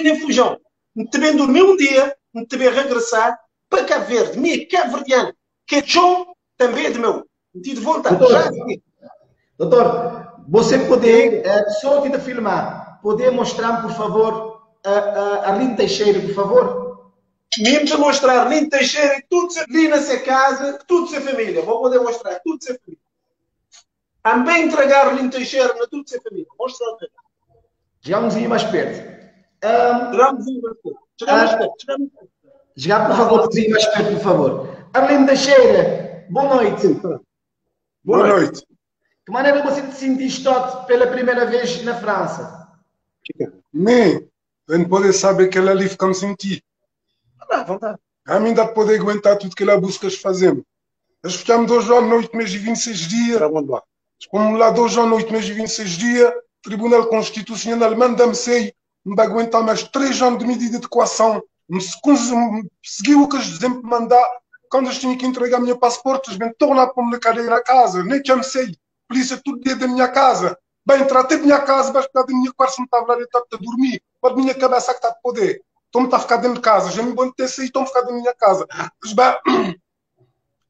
Dormi nem fujão. N te ben dormi um dia, N te ben regressar pa Cabo Verde. Mi é cabo-verdiano. Que txon também é de meu. N ti de volta Doutor, já a seguir. doutor, você pode, só que de filmar, poder mostrar, por favor, a Arlindo Teixeira, por favor? Mesmo te mostrar Arlindo Teixeira e tudo ali na sua casa, tudo sua família. Vou poder mostrar tudo sua família. Também entregar Arlindo Teixeira na tudo sua família. Mostra lá. Chegamos um mais perto. Chegamos um mais perto. Chegamos mais perto. Chegamos mais perto. Chegar, por favor, um mais perto, por favor. Arlindo Teixeira, boa noite. Boa Boa noite. Que maneira você te sentiste pela primeira vez na França? Nem, eu não poder saber que ela ali fica me sentir. Ah, vontade. A mim dá para poder aguentar tudo que ela busca fazer. Nós ficamos 2 anos, 8 meses e 26 dias. Como lá 2 anos, 8 meses e 26 dias, Tribunal Constitucional manda-me sair, não vai aguentar mais 3 anos de medida de coação. Me seguiu o que eles dizem para mandar. Quando eu tinha que entregar meu passaporte, eles me tornaram para me cadeira na casa. Nem que eu me sei. Polícia todo dia da minha casa. Vai entrar até da minha casa, vai ficar da minha quarto, não estava lá deitado a dormir. Mas minha cabeça que está de poder. Estou-me a ficar dentro de casa. Já me vou ter saído, estou-me a ficar dentro da minha casa.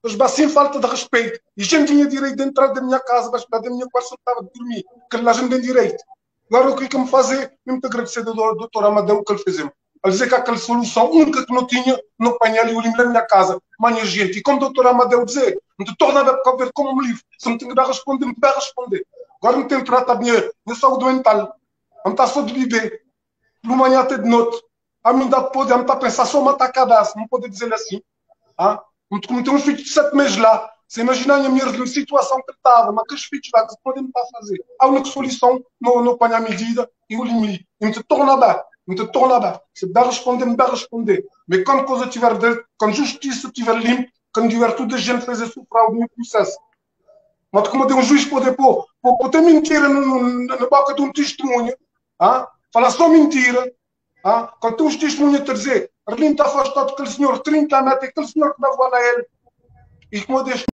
Eles ba sem falta de respeito. E já tinha direito de entrar da minha casa, mas da minha quarto, não estava a dormir. Porque lá a gente tem direito. Agora o que é que me fazer? Mesmo te agradecer ao doutor Amadeu o que ele fez. Ele dizer que aquela solução única que não tinha, não apanhei ali o limpo na minha casa. Manha gente. E como o doutor Amadeu dizer, não te torna a ver como me livro. Se me tenho que dar a responder, me dá a responder. Agora não tenho que tratar a minha saúde mental. Não está só de viver. De manhã até de noite. A mim dá de poder, a mim está a pensar só matar a cabeça. Não pode dizer assim. Ah? Como tem um filho de 7 meses lá, você imagina a minha situação que estava, mas aqueles filhos lá que se podem estar a fazer. A única solução, não apanha a medida e o limite. E me torna bem, me torna bem. Se dá a responder, me dá a responder. Mas quando coisa tiver, quando justiça tiver limpo, quando tiver toda a gente fazer sofrer o meu processo. Mas como tem um juiz poder pôr, pôr, ter mentira na boca de um testemunho, ah? Falar só mentira, ah? Quando tem uns testemunhos a dizer, Arlindo está afastado daquele senhor 30 anos, aquele senhor que dá voar a ele. E como eu deixo